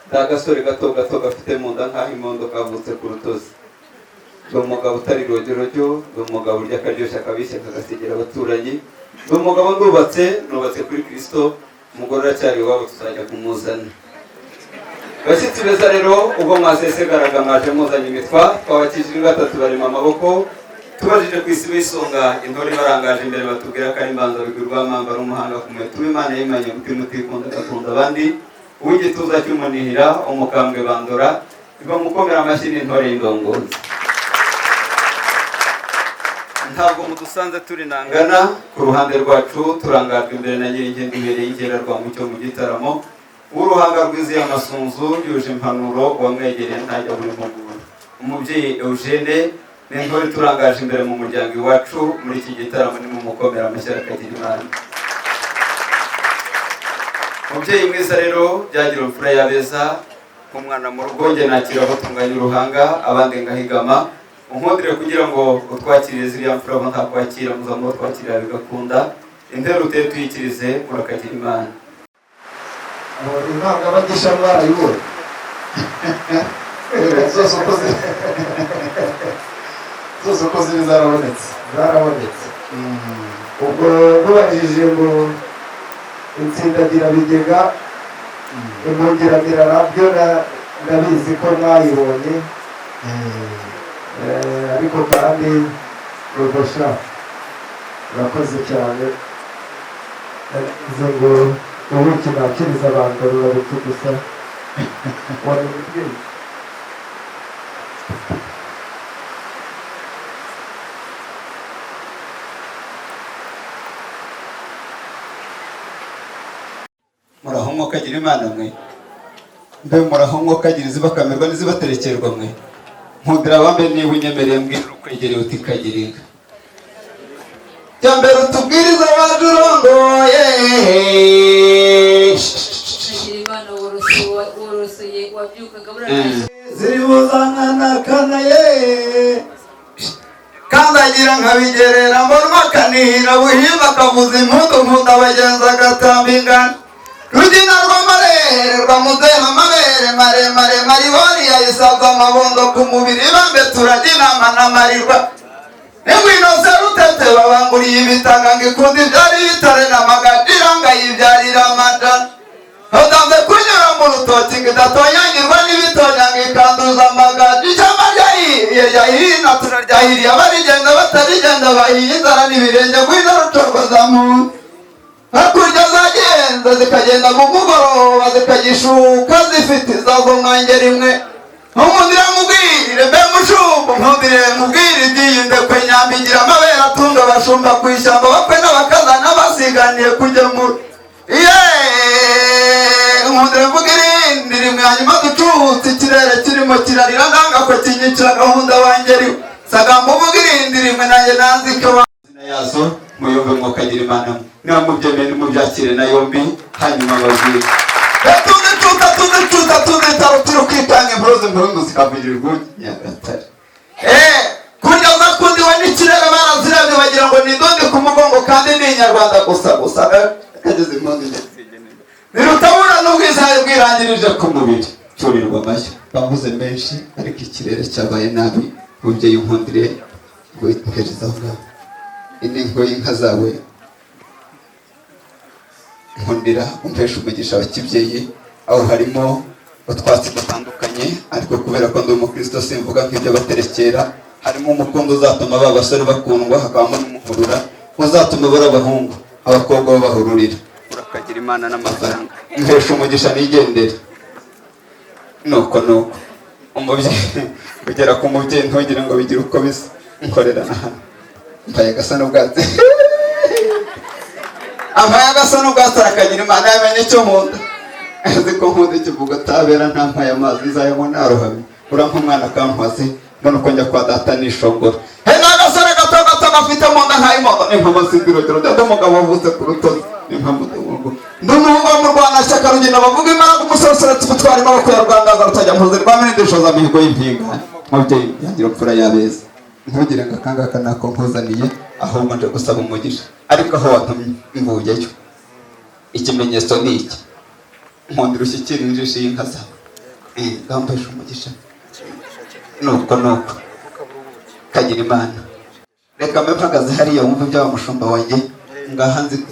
Ndi agasore gato gato gafite mu nda nk'aho imondo kavutse ku rutozi. Ndi umugabo utari rojyorojyo, ndi umugabo urya akaryoshya akabishya akagasigira abaturanyi. Ndi umugabo ndubatse, nubatse kuri Kristo, umugore uracyari iwabo tuzajya kumuzana. Bashyitsi beza rero, ubwo mwasesegaraga mwaje muzanye imitwa, twabakijije gatatu barema amaboko, tubajije ku isi bisonga intore ibarangaje imbere batubwira ko ari imbanza bigwi rwamamba ari umuhanga ku muheto w'Imana yimanye umutima utikunda agakunda abandi, uw'igituza cy'umunihira, umukambwe bandora, ibamukomera amashyi n'intore y'indongozi. Ntabwo mudusanze turi nangana ku ruhande rwacu, turangajwe imbere na Nyirinkindi ibereye inkera rwa mucyo mu gitaramo, w'uruhanga rwiziye amasunzu yuje impanuro, wamwegereye ntajya buri mpuguro. Umubyeyi Eugene ni intore turangaje imbere mu muryango iwacu muri iki gitaramo, ni mumukomera amashyi akagira Imana. Mubyeyi mwiza rero, byagira imfura y'abeza nk'umwana mu rugo, njye nakira aho tunganya uruhanga abandi ngahigama. Unkundire kugira ngo utwakirire ziriya mfura abo ntakwakira muzamuho twakirira bigakunda, intero uteye tuyikirize, murakagira Imana. Intangabagisha mwarayibonye zose uko ziri, zose uko ziri zarabonetse, zarabonetse. Ubwo mubajije ngo insindagirabigega, impungiramirara byo ndabizi ko mwayibonye. Ariko kandi rugosha urakoze cyane, nagize ngo ubuki nakiriza abantu rurabutse gusa wabibwiye. Muraho mwokagira Imana mwe, mbe muraho mwokagira izibakamirwa n'izibaterekerwa mwe. Nkundira abambe niba unyemereye mbwira ukwegereye uti kagira inka. Jya mbere utubwirize waje urongoye. Kagira Imana worosoye wabyukaga buranaje. Ziribuzangana kana ye kandagira nkabigerera mbona akanihira buhimba akavuza impundu nkunda abagenzi agatamba ingana rugina rw'amarere rwamudeha amabere maremare maribori yayisabwa amabondo ku mubiri bambe turajya inama n'amarirwa ingwino serutete babanguriye ibitanga ngo ikundi ibyari bitare n'amagadira ngayibyarira amajana utanze kunyura mu rutoki ngo idatonyangirwa n'ibitonyanga ikanduza amagaju. Ishyamba ryahiye ryahina turaryahiriye abarigenda batarigenda bahiye inzara n'ibirenge ngwino rucogoza mu hakurya zagenda zikagenda mu mugoroba zikagishuka zifite izazo mwangeri imwe. Nkundire mubwire mbe mushumba, nkundire mubwire iby'iyi ndekwe nyambigira amabere atunga abashumba ku ishyamba bakwe n'abakazana basiganiye kugemura. Nkundire mvuga irindi rimwe hanyuma ducutse ikirere kirimo kirarira ndanga ko kinyicira gahunda wangeriwe sagamba uvuga irindi rimwe nanjye nanzike wa amazina yazo muyumve mwokagira Imana niba mubyemeye nimubyakire na yombi hanyuma babwire. Tuzicuta tuzicuta tuzitaro turi kwitanga impuruzi impundu zikavugira urwunge Nyagatare. Kurya za kundi we n'ikirere barazirebye bagira ngo ni indondi ku mugongo kandi ni inyarwanda gusa gusa kageze impundu ntirutabura n'ubwiza bwirangirije ku mubiri curirwa amashyi bavuze menshi ariko ikirere cyabaye nabi. Mubyeyi unkundire witegereza aho ngaho inengo y'inka zawe, nkundira umpesha umugisha wa kibyeyi. Aho harimo utwatsi dutandukanye ariko kubera ko ndi umukristo simvuga nk'ibyo baterekera. Harimo umukundo uzatuma ba basore bakundwa, hakabamo n'umuhurura uzatuma bari abahungu abakobwa babahururira. Urakagira Imana n'amafaranga, mpesha umugisha nigendere. Nuko nuko umubyeyi kugera ku mubyeyi ntugire ngo bigire uko bisa. Nkorera na hano mpaye agasa n'ubwatsi, ampaye agasa n'ubwatsi, arakagira Imana yamenye icyo nkunda. Azi ko nkunda ikivugo atabera ntampaye amazi nzayanywa narohamye. Urampa umwana akampaze mbona uko njya kwa data nishongora. He ni agasore gato gato gafite mu nda nk'ay'imondo n'impamo z'ibirogero ndi umugabo wavutse ku rutozi n'impamo z'umugongo ndi umuhungu wo mu Rwanashyaka rugina bavuga imbaraga umusosoretse ubutwari amaboko ya rwangaza rutajya mpuze rwa mirindishoza mihigo y'impinga. Mubyeyi yangira imfura y'abeza, ntugire ngo akangaka nako nkuzaniye ahubwo nje gusaba umugisha ariko aho watumye mvuyeyo. Ikimenyetso ni iki, nkundira ushyikire injishi y'inka zawe. Ngampesha umugisha. Nuko nuko kagira Imana. Reka mbe mpagaze hariya wumve iby'aba mushumba wanjye ngaha nzi.